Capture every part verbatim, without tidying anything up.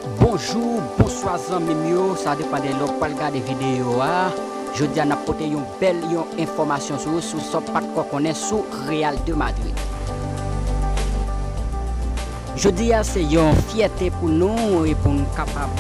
Bonjou, bonswa zanmi m yo, sa depann de lè w pral gade videyo a. Jodi a n ap pote yon bèl yon enfòmasyon sou, sou sa w pa t ko konnen sou Real de Madrid. Jodi a se yon fyète pou nou e pou n kapab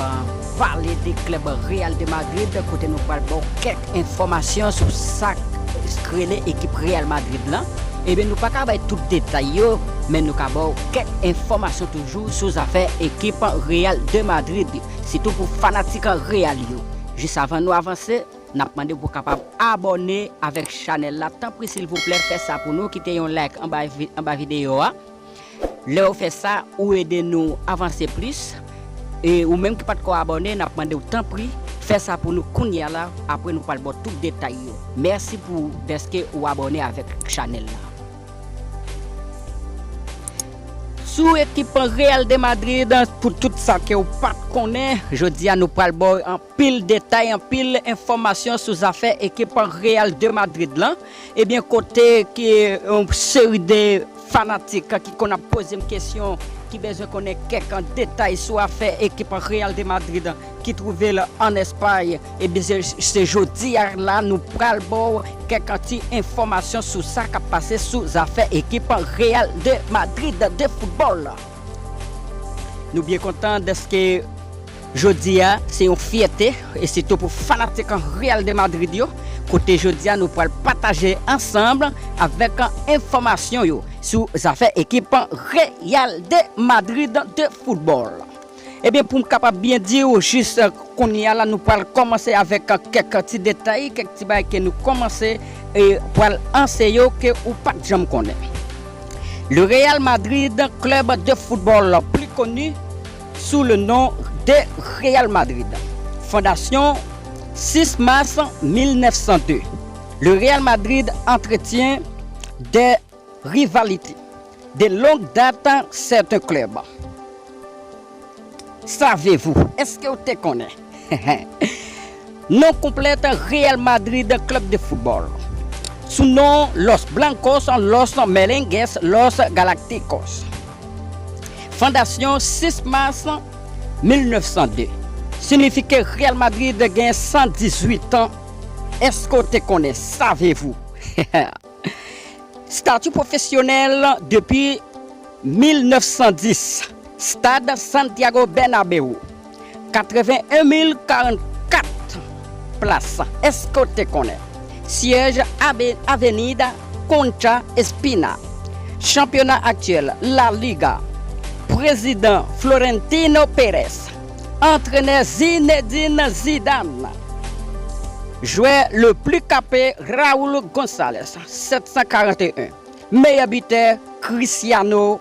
pale de klèb Real de Madrid kote nou pral ba w kèk enfòmasyon sou sa k rele ekip Real Madrid lan. Ebyen nou pa ka bay tout detay yo, men nou ka ba w kèk enfòmasyon toujou sou zafè ekip Real de Madrid, sitou pou fanatik Real yo. Jis avan nou avanse, n ap mande w pou w kapab abòne avèk chanèl la. Tanpri silvouplè fè sa pou nou, kite yon like anba vi- anba videyo a. Lè w fè sa, ou ede nou avanse plis. E ou menm ki pa t ko abòne, n ap mande w tanpri fè sa pou nou kounye a la, apre nou pral ba w tout detay yo. Mèsi pou dèske ou abòne avèk chanèl la. Sou ekip Real de Madrid, pou tout sa ke w pa t konnen, jodi a nou pral ba w anpil detay, anpil enfòmasyon sou zafè ekip Real de Madrid lan. Ebyen kote ke yon seri de fanatik ki konn ap poze m kesyon, ki bezwen konnen kèk detay sou afè ekip Real de Madrid ki twouve l ann Espay, ebyen se, se jodi a la nou pral ba w kèk ti enfòmasyon sou sa k ap pase sou zafè ekip Real de Madrid de foutbòl. Nou byen kontan dèske jodi a se yon fyète, e sitou pou fanatik Real de Madrid yo, kote jodi a nou pral pataje ansanm avèk enfòmasyon yo sou zafè ekip Real de Madrid de foutbòl. Ebyen, pou m kapab byen di w, jis kounye a la, nou pral kòmanse avèk kèk ti detay, kèk ti bagay ke nou kòmanse e pral anseye w ke ou pa t janm konnen. Le Real Madrid, club de football plus connu sous le nom de Real Madrid. Fondation six mars mille neuf cent deux. Le Real Madrid entretient des rivalités de longue date certains clubs. Savez-vous? Èske w te konnen? Non konplèt, Real Madrid Club de Football. Sou non Los Blancos, Los Merengues, Los Galácticos. Fondasyon sis mas mil nèf san de. Siyifi ke Real Madrid gen san dizuit an. Èske w te konnen? Savez-vous? Stati pwofesyonèl depi mil nèf san dis. Stad Santiago Bernabéu, katreven en mil karannkat plas. Èske w te konnen? Syèj Abe- Avenida Concha Espina. Chanpyona aktyèl, La Liga. Prezidan Florentino Pérez. Antrenè Zinedine Zidane. Jwè le plus capé, Raul González, sèt san karannteyen. Meyè bitè, Cristiano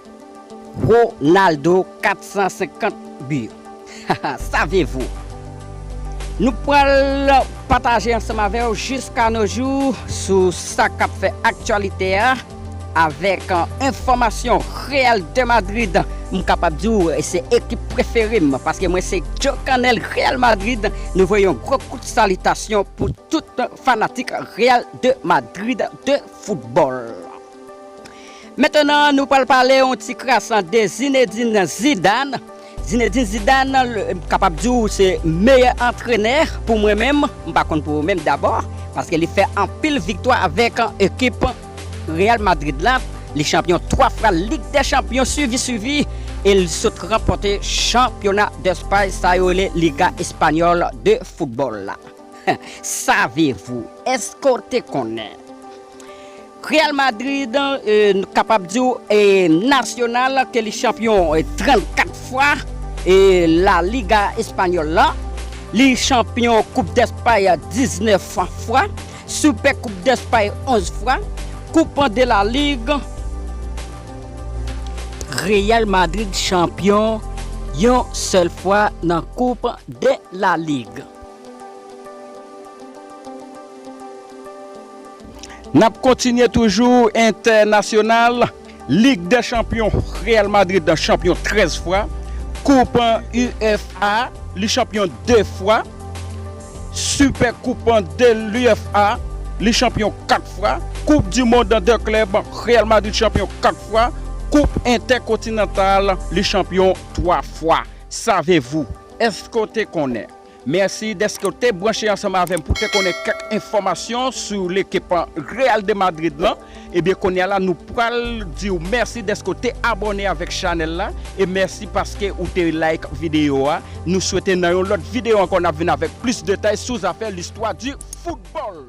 Ronaldo, kat san senkant bi. Savez-vous? Nou pral pataje ansanm avè w jiska nos jours sou sa k ap fè aktyalite a, avèk, euh, enfòmasyon Real de Madrid. M kapab di w, se ekip prefere m, paske mwen se Joe Canel Real Madrid. Nou voye yon gwo kout salitasyon pou tout fanatik Real de Madrid de foutbòl. Mentnan, nou pral pale yon ti kras de Zinedine Zidane. Zinedine Zidane, le- m kapab di w se meyè antrenè pou mwen menm. M pa konn pou ou menm dabò, paske li fè anpil viktwa avèk ekip Real Madrid la. Li chanpyon twa fwa Lig dè Chanpyon swivi swivi, e li sot ranpòte chanpyona Dèspay, sa yo rele Liga Espanyòl de foutbòl la. Savez-vous? Èske w te konnen? Real Madrid, euh, nou kapab di w, e nasyonal ke li chanpyon, e trannkat fwa, e La Liga espanyòl la. Li chanpyon Koup Dèspay diznèf fwa, Sipè Koup Dèspay onz fwa, Koup de la Ligue. Real Madrid chanpyon yon sèl fwa nan Koup de la Ligue. N ap kontinye toujou entènasyonal. Lig dè Chanpyon, Real Madrid chanpyon trèz fwa. Koup U F A, li chanpyon de fwa. Sipè Koup de l'U F A, li chanpyon kat fwa. Koup di mond dè klèb, Real Madrid chanpyon kat fwa. Koup entèkontinantal, li chanpyon twa fwa. Savez-vous? Èske w te konnen? Mèsi dèske w te branche ansanm avè m pou te konnen kèk enfòmasyon sou lekip Real de Madrid lan. Ebyen, kounye a la, nou pral di w mèsi dèske w te abòne avèk chanèl la. E mèsi paske ou te like videyo a. Nou swete nan yon lòt videyo ankò, n ap vin avèk plis detay sou zafè listwa di foutbòl.